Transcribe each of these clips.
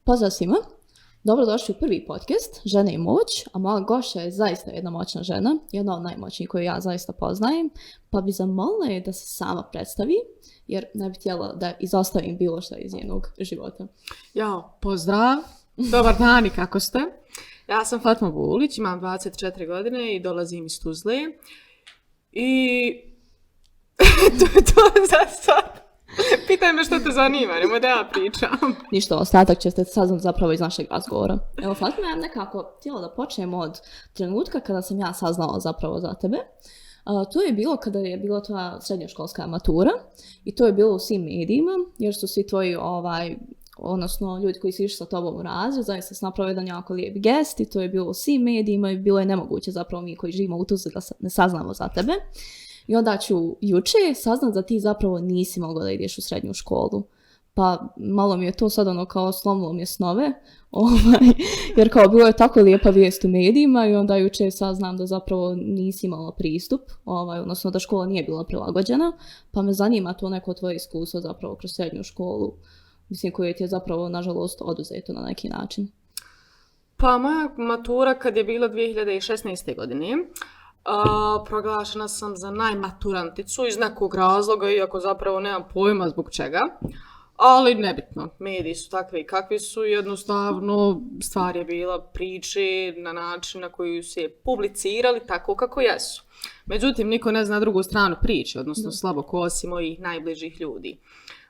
Pozdrav svima, dobrodošli u prvi podcast Žene i moć, a moja gošća je zaista jedna moćna žena, jedna od najmoćnijih koju ja zaista poznajem, pa bi zamolila je da se sama predstavi, jer ne bi htjela da izostavim bilo što iz njenog života. Jao, pozdrav, dobar dan i kako ste? Ja sam Fatma Bulić, imam 24 godine i dolazim iz Tuzle. I to je to za sad. Pitaj me što te zanima, nemoj da ja pričam. Ništa, ostatak ćete saznati zapravo iz našeg razgovora. Evo, Fatma, ja nekako htjela da počnem od trenutka kada sam ja saznala zapravo za tebe. To je bilo kada je bila tvoja srednjoškolska matura i to je bilo u svim medijima, jer su svi tvoji odnosno ljudi koji su išli sa tobom u razred, zaista su napravili jedan jako lijep gest i to je bilo u svim medijima i bilo je nemoguće zapravo mi koji živimo u Tuzli da ne saznamo za tebe. I onda ću juče saznat da ti zapravo nisi mogla da ideš u srednju školu. Pa malo mi je to sad kao slomilo mi je snove, jer kao bilo je tako lijepa vijest u medijima i onda juče saznam da zapravo nisi imala pristup, odnosno da škola nije bila prilagođena, pa me zanima to neko tvoje iskustvo zapravo kroz srednju školu, mislim koje ti je zapravo nažalost oduzeto na neki način. Pa moja matura kad je bila 2016. godine, proglašena sam za najmaturanticu iz nekog razloga, iako zapravo nemam pojma zbog čega. Ali nebitno, mediji su takvi kakvi su, jednostavno stvar je bila priče na način na koji su je publicirali tako kako jesu. Međutim, niko ne zna drugu stranu priče, odnosno slabo ko osim mojih najbližih ljudi.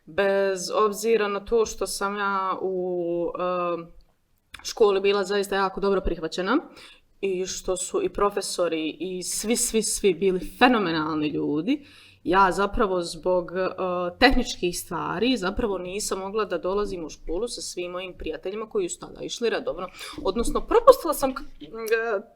Bez obzira na to što sam ja u školi bila zaista jako dobro prihvaćena i što su i profesori i svi bili fenomenalni ljudi, ja zapravo zbog tehničkih stvari zapravo nisam mogla da dolazim u školu sa svim mojim prijateljima koji su tada išli redovno. Odnosno, propustila sam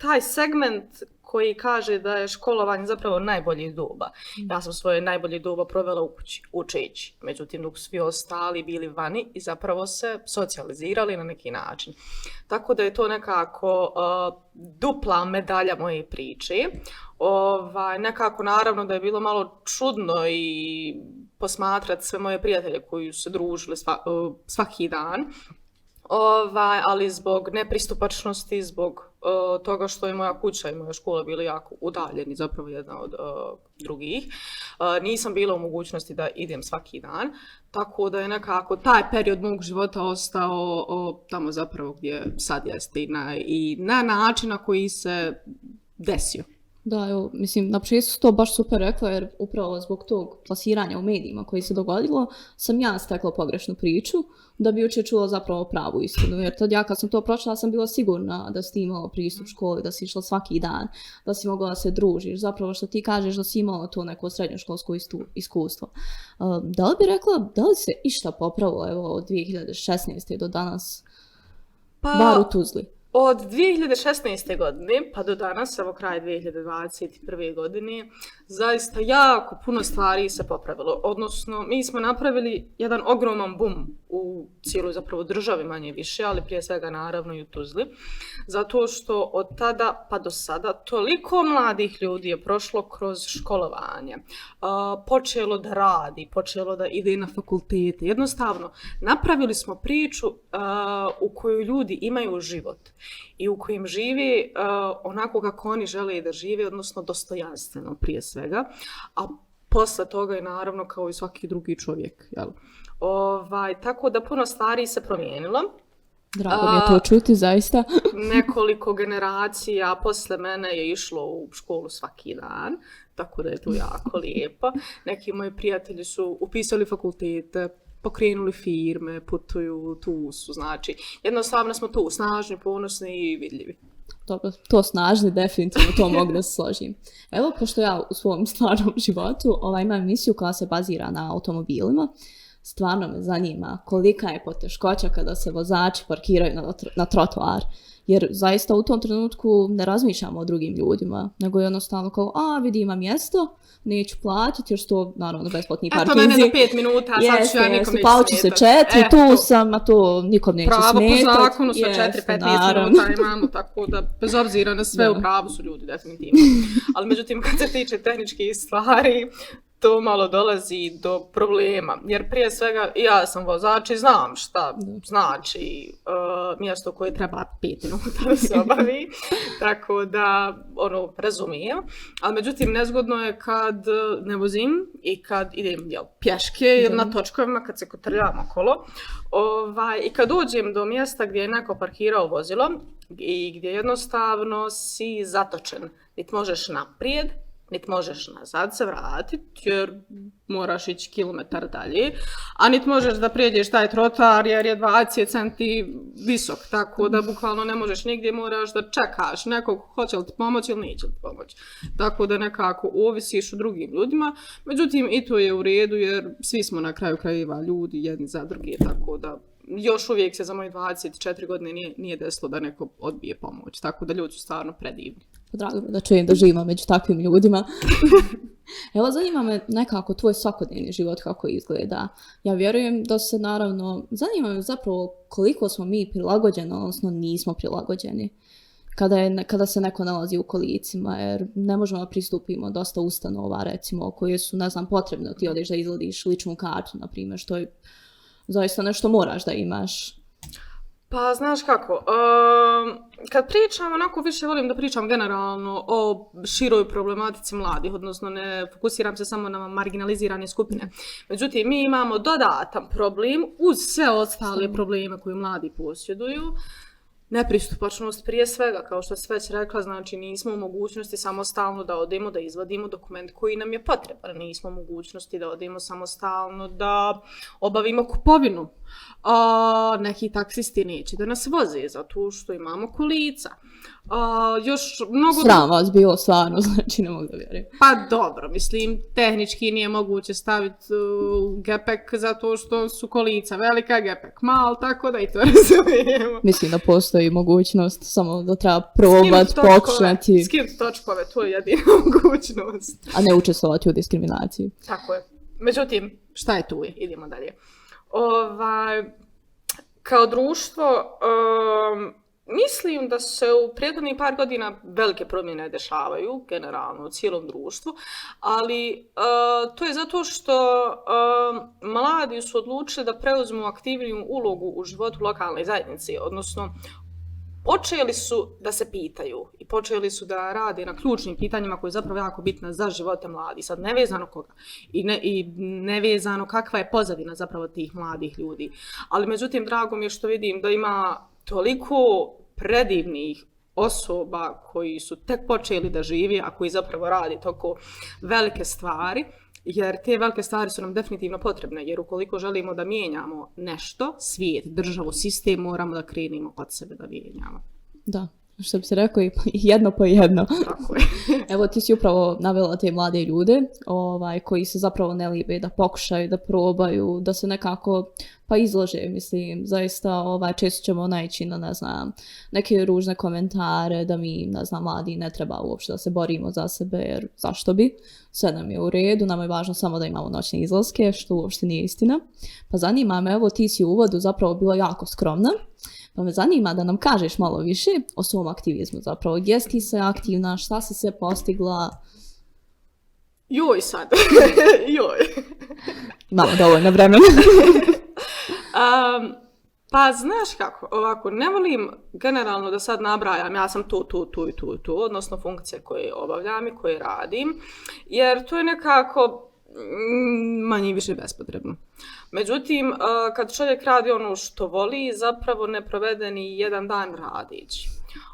taj segment koji kaže da je školovanje zapravo najbolji doba. Ja sam svoje najbolje doba provela u kući, učeći. Međutim, dok svi ostali bili vani i zapravo se socijalizirali na neki način. Tako da je to nekako dupla medalja moje priče. Nekako naravno da je bilo malo čudno i posmatrati sve moje prijatelje koji su se družili svaki dan. Ali zbog nepristupačnosti, zbog toga što je moja kuća i moja škola bili jako udaljeni, zapravo jedna od drugih, nisam bila u mogućnosti da idem svaki dan, tako da je nekako taj period mog života ostao tamo zapravo gdje sad jeste i na način na koji se desio. Da, evo, mislim, na početku su to baš super rekla, jer upravo zbog tog plasiranja u medijima koji se dogodilo, sam ja stekla pogrešnu priču, da bi jučer čula zapravo pravu istinu, jer tad ja kad sam to pročela sam bila sigurna da si ti imala pristup školi, da si išla svaki dan, da si mogla da se družiš, zapravo što ti kažeš da si imala to neko srednjoškolsko iskustvo. Da li bi rekla, da li se išta popravilo evo, od 2016. do danas, bar u Tuzli? Od 2016. godine pa do danas, evo kraj 2021. godine, zaista jako puno stvari se popravilo. Odnosno, mi smo napravili jedan ogroman boom u cijeloj zapravo državi manje više, ali prije svega naravno i u Tuzli. Zato što od tada pa do sada toliko mladih ljudi je prošlo kroz školovanje. Počelo da radi, počelo da ide na fakultete. Jednostavno, napravili smo priču u kojoj ljudi imaju život i u kojim živi onako kako oni žele da žive, odnosno dostojanstveno prije svega, a posle toga je naravno kao i svaki drugi čovjek. Jel? Tako da puno stvari se promijenilo. Drago mi je to čuti, zaista. Nekoliko generacija posle mene je išlo u školu svaki dan, tako da je to jako lijepo. Neki moji prijatelji su upisali fakultete, pokrenuli firme, putuju, tu su, znači, jednostavno smo tu, snažni, ponosni i vidljivi. Dobro, to snažni, definitivno to mogu da se složim. Evo, pošto ja u svom stvarnom životu imam emisiju koja se bazira na automobilima, stvarno me zanima kolika je poteškoća kada se vozači parkiraju na trotoar. Jer zaista u tom trenutku ne razmišljamo o drugim ljudima, nego jednostavno kao, vidi ima mjesto, neću platiti jer su to naravno besplatni parkinzi. Eto mene za 5 minuta, sad ću ja nikom neću smetati. Se 4, tu sam, a to nikom neće smetati. Pravo po zakonu sa 4-15 minuta imamo, tako da bez obzira na sve u pravu su ljudi definitivno. Ali međutim kad se tiče tehničkih stvari, to malo dolazi do problema. Jer prije svega ja sam vozač i znam šta znači mjesto koje treba 5 minuta da se obavi. Tako da, razumijem. Ali međutim, nezgodno je kad ne vozim i kad idem pješke ili na točkovima, kad se kotrljam okolo. I kad dođem do mjesta gdje je neko parkirao vozilo i gdje jednostavno si zatočen. Niti možeš naprijed, niti možeš nazad se vratiti jer moraš ići kilometar dalje, a niti možeš da prijeđeš taj trotoar jer je 20 centi visok, tako da bukvalno ne možeš nigdje, moraš da čekaš nekog hoće li ti pomoći ili neće li ti pomoći. Tako da nekako ovisiš o drugim ljudima, međutim i to je u redu jer svi smo na kraju krajeva ljudi jedni za druge, tako da još uvijek se za moje 24 godine nije desilo da neko odbije pomoć, tako da ljudi su stvarno predivni. Drago mi da čujem da živim među takvim ljudima. Evo, zanima me nekako tvoj svakodnevni život kako izgleda. Ja vjerujem da se naravno, zanima me zapravo koliko smo mi prilagođeni, odnosno nismo prilagođeni. Kada se neko nalazi u kolicima, jer ne možemo da pristupimo dosta ustanova, recimo, koje su, ne znam, potrebne. Ti odeš da izvadiš ličnu kartu, na primjer, što je zaista nešto moraš da imaš. Pa, znaš kako, kad pričam, onako više volim da pričam generalno o široj problematici mladih, odnosno ne fokusiram se samo na marginalizirane skupine. Međutim, mi imamo dodatan problem uz sve ostale probleme koje mladi posjeduju. Nepristupačnost prije svega, kao što si već rekla, znači nismo u mogućnosti samostalno da odemo da izvadimo dokument koji nam je potreban. Nismo u mogućnosti da odemo samostalno da obavimo kupovinu. Neki taksisti neće da nas voze zato što imamo kolica. Sram vas bilo stvarno, znači ne mogu da vjerujem. Pa dobro, mislim, tehnički nije moguće staviti gepek zato što su kolica velika, gepek mal, tako da i to razumijemo. Mislim da postoji mogućnost, samo da treba probati, pokušati. Skinuti točkove, to je jedina mogućnost. A ne učestvovati u diskriminaciji. Tako je. Međutim, šta je tu? Idemo dalje. Kao društvo, mislim da se u prethodnih par godina velike promjene dešavaju, generalno u cijelom društvu, ali to je zato što mladi su odlučili da preuzmu aktivniju ulogu u životu lokalne zajednice, odnosno počeli su da se pitaju i počeli su da rade na ključnim pitanjima koje je zapravo jako bitna za živote mladih. Sad nevezano koga i nevezano kakva je pozadina zapravo tih mladih ljudi. Ali međutim, drago mi je što vidim da ima toliko predivnih osoba koji su tek počeli da živi, a koji zapravo radi toliko velike stvari. Jer te velike stvari su nam definitivno potrebne, jer ukoliko želimo da mijenjamo nešto, svijet, državu, sistem, moramo da krenimo od sebe da mijenjamo. Da, što bi se rekao, jedno po jedno. Tako je. Evo, ti si upravo navela te mlade ljude koji se zapravo ne libe da pokušaju, da probaju, da se nekako izlože, mislim, zaista često ćemo naići na, ne znam, neke ružne komentare da mi, ne znam, mladi ne treba uopšte da se borimo za sebe, jer zašto bi? Sve nam je u redu, nam je važno samo da imamo noćne izlaske, što uopšte nije istina. Pa zanima me, evo, ti si u uvodu zapravo bila jako skromna, pa me zanima da nam kažeš malo više o svom aktivizmu zapravo. Gdje si ti se aktivna, šta si se postigla? Joj sad, joj. Imamo dovoljno vremena. Pa znaš kako, ovako, ne volim generalno da sad nabrajam, ja sam tu, odnosno funkcije koje obavljam i koje radim, jer to je nekako manje i više bespotrebno. Međutim, kad čovjek radi ono što voli, zapravo ne provede ni jedan dan radići.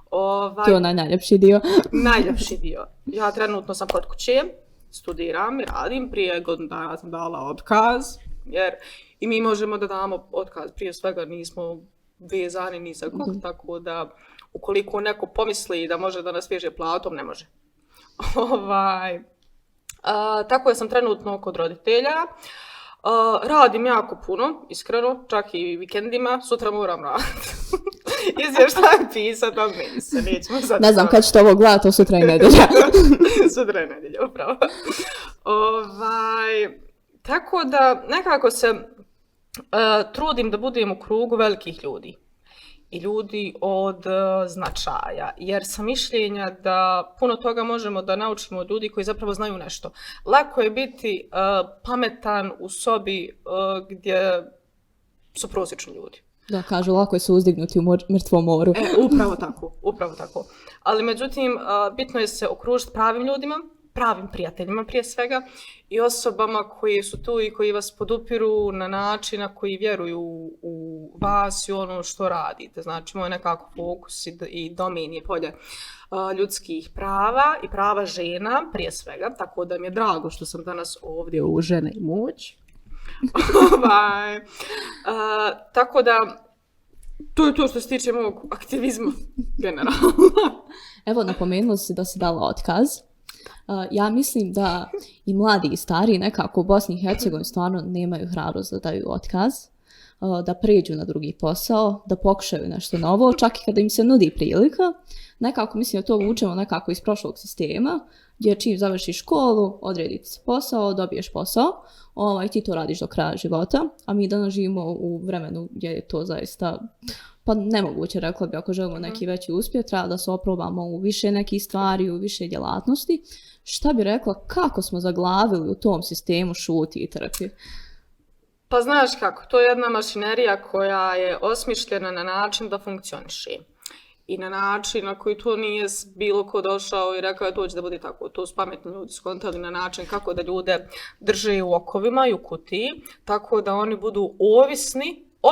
To je onaj najljepši dio. Najljepši dio. Ja trenutno sam kod kuće, studiram i radim, prije godinu dana sam dala otkaz, jer i mi možemo da damo otkaz, prije svega nismo vezani ni za kog, tako da ukoliko neko pomisli da može da nas veže platom, ne može. Tako da sam trenutno kod roditelja. Radim jako puno, iskreno, čak i vikendima, sutra moram raditi. Izvještajem pisat, ali meni se nećemo sad... Ne znam kad ćete ovo gledati, sutra je nedjelja. Sutra je nedjelja, upravo. Tako da nekako se trudim da budem u krugu velikih ljudi. i ljudi od značaja, jer sam mišljenja da puno toga možemo da naučimo od ljudi koji zapravo znaju nešto. Lako je biti pametan u sobi gdje su prosječni ljudi. Da, kažu, lako je se uzdignuti u mrtvom moru. Upravo tako. Ali međutim, bitno je se okružiti pravim ljudima, pravim prijateljima prije svega i osobama koji su tu i koji vas podupiru na način na koji vjeruju u vas i ono što radite. Znači, moj nekako fokus i domen je polje ljudskih prava i prava žena prije svega, tako da mi je drago što sam danas ovdje u Žene i moć. Tako da, to je to što se tiče mog aktivizma generalno. Evo, napomenula si da si dala otkaz. Ja mislim da i mladi i stari nekako u Bosni i Hercegovini stvarno nemaju hrabrost da daju otkaz, da pređu na drugi posao, da pokušaju nešto novo, čak i kada im se nudi prilika. Nekako mislim da to vučemo nekako iz prošlog sistema, gdje čim završiš školu, odrediti se posao, dobiješ posao, ti to radiš do kraja života, a mi danas živimo u vremenu gdje je to zaista pa nemoguće, rekla bi, ako želimo neki veći uspjeh, treba da se oprobamo u više nekih stvari, u više djelatnosti. Šta bi rekla, kako smo zaglavili u tom sistemu šuti i trpi? Pa znaš kako, to je jedna mašinerija koja je osmišljena na način da funkcioniše. I na način na koji to nije bilo ko došao i rekao to će da bude tako. To su pametni ljudi skontali na način kako da ljude drže u okovima i u kutiji, tako da oni budu ovisni o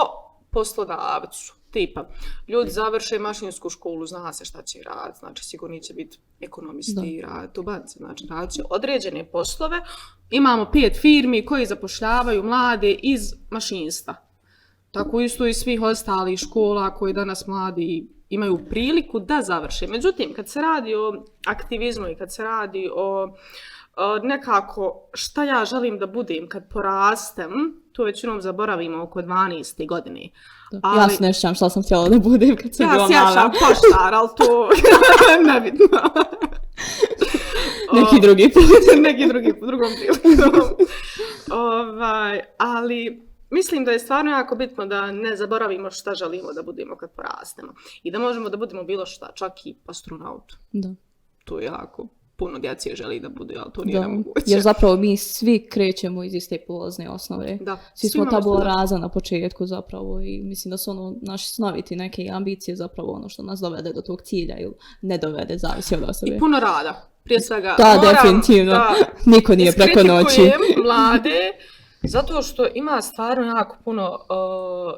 poslodavcu. Tipa, ljudi završe mašinsku školu, zna se šta će raditi, znači sigurno će biti ekonomisti, raditi u banci, znači radit će određene poslove. Imamo 5 firmi koji zapošljavaju mlade iz mašinstva. Tako isto i svih ostalih škola koji danas mladi imaju priliku da završe. Međutim, kad se radi o aktivizmu i kad se radi o nekako šta ja želim da budem kad porastem, to većinom zaboravimo oko 12. godine. Ali, ja se ne sjećam šta sam htjela da budem kad sam bila mala. Ja sjećam poštar, ali to nebitno. Neki drugi put. Drugom prilikom. Ali mislim da je stvarno jako bitno da ne zaboravimo šta želimo da budemo kad porastemo. I da možemo da budemo bilo šta, čak i astronaut. Da. To je jako puno djece želi da bude, ali to nije nemoguće. Jer zapravo mi svi krećemo iz iste polazne osnove. Da. Svi smo tabula rasa na početku zapravo i mislim da su naši snoviti neke ambicije zapravo ono što nas dovede do tog cilja ili ne dovede, zavisi od osobe. I puno rada, prije svega. Da, definitivno. Niko nije preko noći. Mlade, zato što ima stvarno jako puno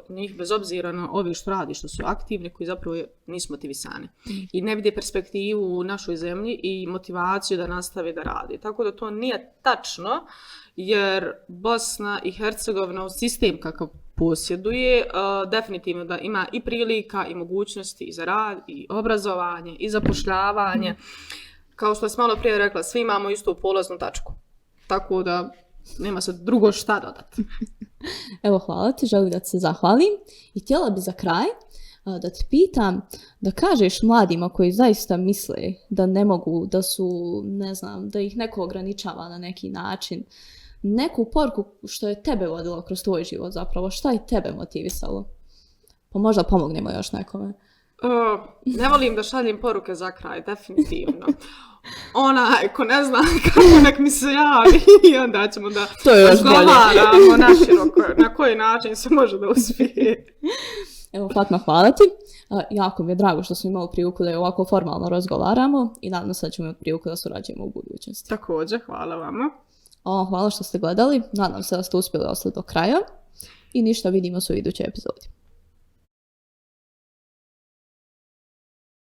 njih, bez obzira na ove što radi, što su aktivni, koji zapravo nisu motivisani. I ne vide perspektivu u našoj zemlji i motivaciju da nastave da radi. Tako da to nije tačno, jer Bosna i Hercegovina, sistem kakav posjeduje, definitivno da ima i prilika i mogućnosti i za rad, i obrazovanje, i zapošljavanje. Kao što sam malo prije rekla, svi imamo istu polaznu tačku. Tako da nema se drugo šta dodati. Evo, hvala ti, želim da ti se zahvalim. I htjela bi za kraj da te pitam da kažeš mladima koji zaista misle da ne mogu, da su, ne znam, da ih neko ograničava na neki način, neku poruku što je tebe vodilo kroz tvoj život zapravo, šta je tebe motivisalo? Pa možda pomognemo još nekome. Ne volim da šaljem poruke za kraj, definitivno. Ko ne zna kako nek mi se javi i onda ćemo da razgovaramo naširoko na koji način se može da uspije. Evo, Fatma, hvala ti. Jako mi je drago što smo imali priliku da je ovako formalno razgovaramo i nadam se da ćemo imati priliku da surađujemo u budućnosti. Također, hvala vama. Hvala što ste gledali, nadam se da ste uspjeli ostati do kraja i ništa, vidimo se u idućoj epizodi.